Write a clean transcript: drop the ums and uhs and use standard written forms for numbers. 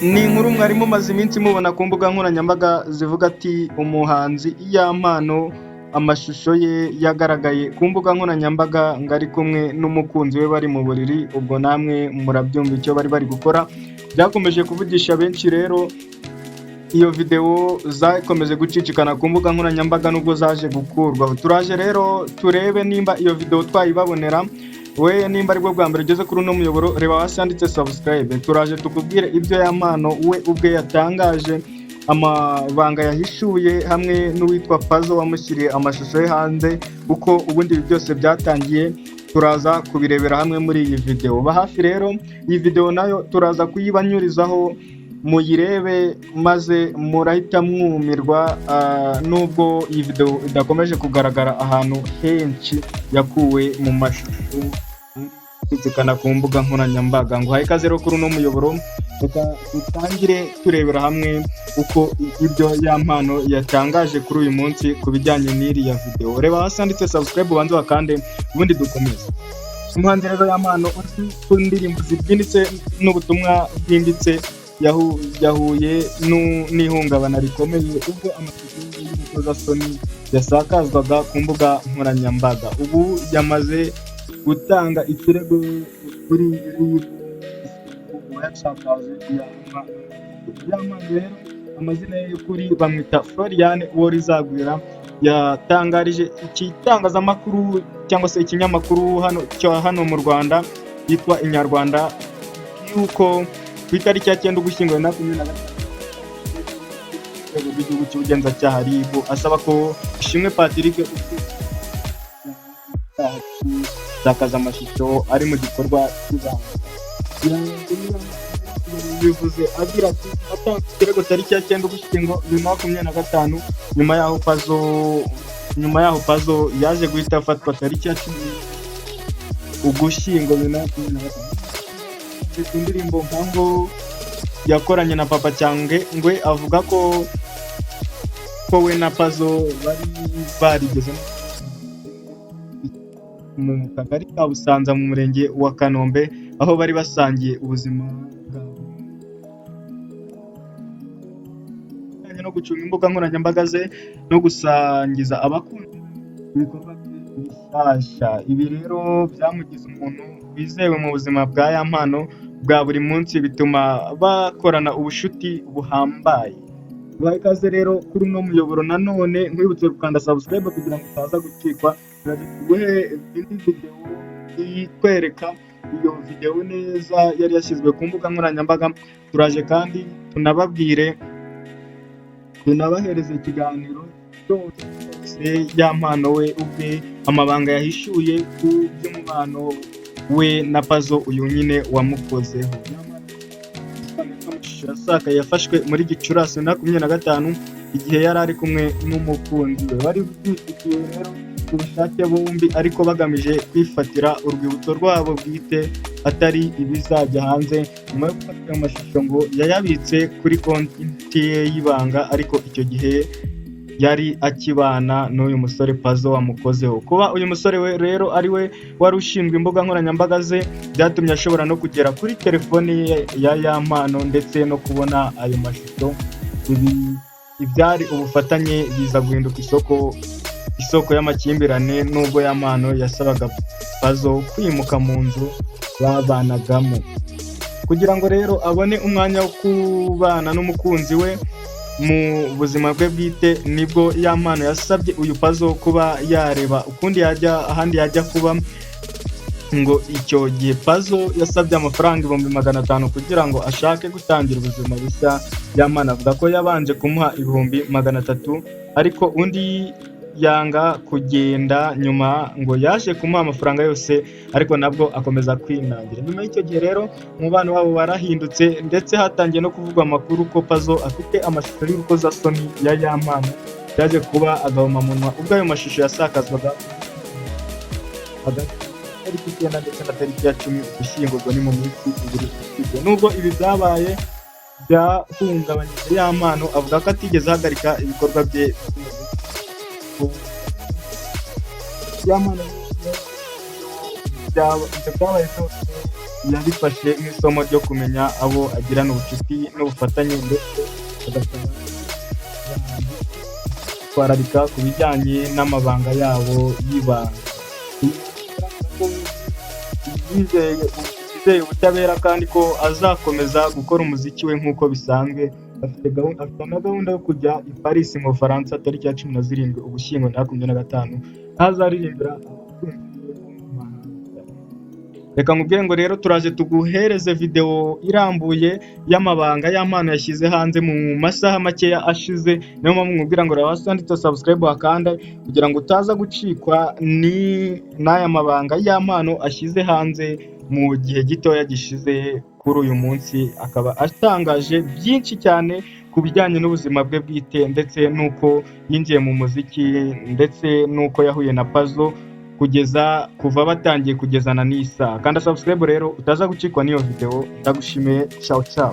Ni inkuru mwari mumaze iminsi mubona ku mbuga nkoranyambaga zivuga ati umuhanzi Yampano amashusho ye yagaragaye ku mbuga nkoranyambaga ngo ari kumwe n'umukunzi we bari mu buriri. Ubwo namwe murabyumva icyo bari bari gukora. Byakomeje kuvugisha benshi rero. Iyo videwo zakomeje gucicikana ku mbuga nkoranyambaga nubwo zaje gukurwaho. Turaje rero turebe nimba iyo videwo twayibabonera. We nimba aribwo bwa mbere ugeze kuri uno muyoboro, reba hasi handitse subscribe. Turaje tukubwire ibyo Yampano we ubwe yatangaje, amabanga yahishuye hamwe n'uwitwa Pazo wamushyiriye amashusho ye hanze, kuko ubundi ibi byose byatangiye. Turaza kubirebera hamwe muri iyi videwo. Ba hafi rero, iyi videwo nayo turaza kuyibanyurizaho muyirebe, maze murahita mwumirwa. Nubwo iyi videwo idakomeje kugaragara ahantu henshi, yakuwe mu mashusho gucicikana ku mbuga nkoranyambaga. Ngo uhaye ikaze rero kuri uno muyoboro. Reka dutangire turebera hamwe uko ibyo Yampano yatangaje kuri uyu munsi ku bijyanye n'iriya videwo. Reba hasi handitse subscribe, ubanze wakande, ubundi dukomeze. Umuhanzi rero Yampano, uzwi ku ndirimbo zibyinitse n'ubutumwa bwimbitse, yahuye n'ihungabana rikomeye ubwo amashusho y'urukozasoni yasakazwaga ku mbuga nkoranyambaga. Ubu yamaze gutanga ikirego kuri RIB, uwayasakaje yahanwa. Yampano rero, amazina ye y'ukuri bamwita Florian Uworizagwira, yatangarije igitangazamakuru cyangwa se ikinyamakuru hano cya hano mu Rwanda yitwa Inyarwanda yuko ku itariki ya 9 Ugushyingo 2025, Urwego rw'Igihugu cy'Ubugenzacyaha RIB, asaba ko Ishimwe Patrick gusakaza amashusho ari mu gikorwa cy'ibanga. Bivuze agira ati: "Natanze ikirego tariki ya 9 Ugushyingo 2025." Nyuma yaho Pazo yaje guhita afatwa tariki ya 10 Ugushyingo 2025. Ku ndirimbo nka ngo yakoranye na Papa Cyangwe, ngwe avuga ko we na Pazo bari barigeze mu kagari ka Busanza mu murenge wa Kanombe, aho bari basangiye ubuzima bwa bijyanye no gucunga imbuga nkoranyambaga ze no gusangiza abakunzi ibikorwa bye bishyashya. Ibi rero byamugize umuntu wizewe mu buzima bwa Yampano bwa buri munsi, bituma bakorana ubushuti buhambaye. Tubahe ikaze rero kuri uno muyoboro. Nanone nkwibutse gukanda subscribe kugira ngo utaza gucikwa. Tuguhe indi videwo ikwereka iyo videwo neza yari yashyizwe ku mbuga nkoranyambaga. Turaje kandi tunababwire, tunabahereza ikiganiro cyose Yampano we ubwe, amabanga yahishuye ku by'umubano we na Pazo, uyu nyine wamukozeho. Amashusho yasakaye yafashwe muri Gicurasi 2025, igihe yari ari kumwe n'umukunzi we. Bari bifitiye rero ubushake bombi, ariko bagamije kwifatira urwibutso rwabo bwite, atari ibizajya hanze. Nyuma yo gufata ayo mashusho, ngo yayabitse kuri konti ye y'ibanga, ariko icyo gihe yari akibana n'uyu musore Pazo wamukozeho. Kuba uyu musore we rero ari we wari ushinzwe imbuga nkoranyambaga ze, byatumye ashobora no kugera kuri telefoni ye ya Yampano ndetse no kubona ayo mashusho. Ibi ibyari ubufatanye biza guhinduka isoko y'amakimbirane, nubwo Yampano yasabaga Pazo kwimuka mu nzu babanagamo kugira ngo rero abone umwanya wo kubana n'umukunzi we mu buzima bwe bwite. Nibwo Yampano yasabye uyu Pazo kuba yareba ukundi yajya ahandi yajya kuba. Ngo icyo gihe Pazo yasabye amafaranga 500,000 kugira ngo ashake gutangira ubuzima bushya. Yampano avuga ko yabanje kumuha 300,000, ariko undi yanga kugenda. Nyuma ngo yaje kumuha amafaranga yose, ariko nabwo akomeza kwinangira. Nyuma y'icyo gihe rero umubano wabo warahindutse, ndetse hatangiye no kuvugwa amakuru ko Pazo afite amashusho y'urukozasoni ya Yampano. Byaje kuba agahomamunwa ubwo ayo mashusho yasakazwaga hagati tariki 9 ndetse na tariki ya 10 Ugushyingo, ubwo ni mu minsi 2 ishize. Nubwo ibi byabaye byahungabanyije Yampano, avuga ko atigeze ahagarika ibikorwa bye by'umuziki. Yampano ibyo byabaye byose. yabifashe nk'isomo ryo kumenya abo agirana ubucuti n'ubufatanye, ndetse agasaba kwitwararika ku bijyanye n'amabanga yabo y'ibanga. Yizeye ubutabera kandi ko azakomeza gukora umuziki we nk'uko bisanzwe. Afite na gahunda yo kujya i Paris mu Bufaransa tariki ya 17 Ugushyingo 2025, aho azaririmbira abakunzi be bo mu mahanga. Reka nkubwire ngo rero turaje tuguhereze videwo irambuye y'amabanga y'ampano yashyize hanze mu masaha makeya ashize. Niyo mpamvu nkubwira ngo reba hasi handitse subscribe, wakanda kugira ngo utaza gucikwa ni n'aya mabanga y'ampano ashyize hanze mu gihe gitoya gishize. Kuri uyu munsi akaba atangaje byinshi cyane ku bijyanye n'ubuzima bwe bwite, ndetse n'uko yinjiye mu muziki, ndetse n'uko yahuye na Pazo, kugeza kuva batangiye kugezana n'isaha. Kanda subscribe rero utaza gucikwa n'iyo videwo. Ndagushimiye, ciao ciao.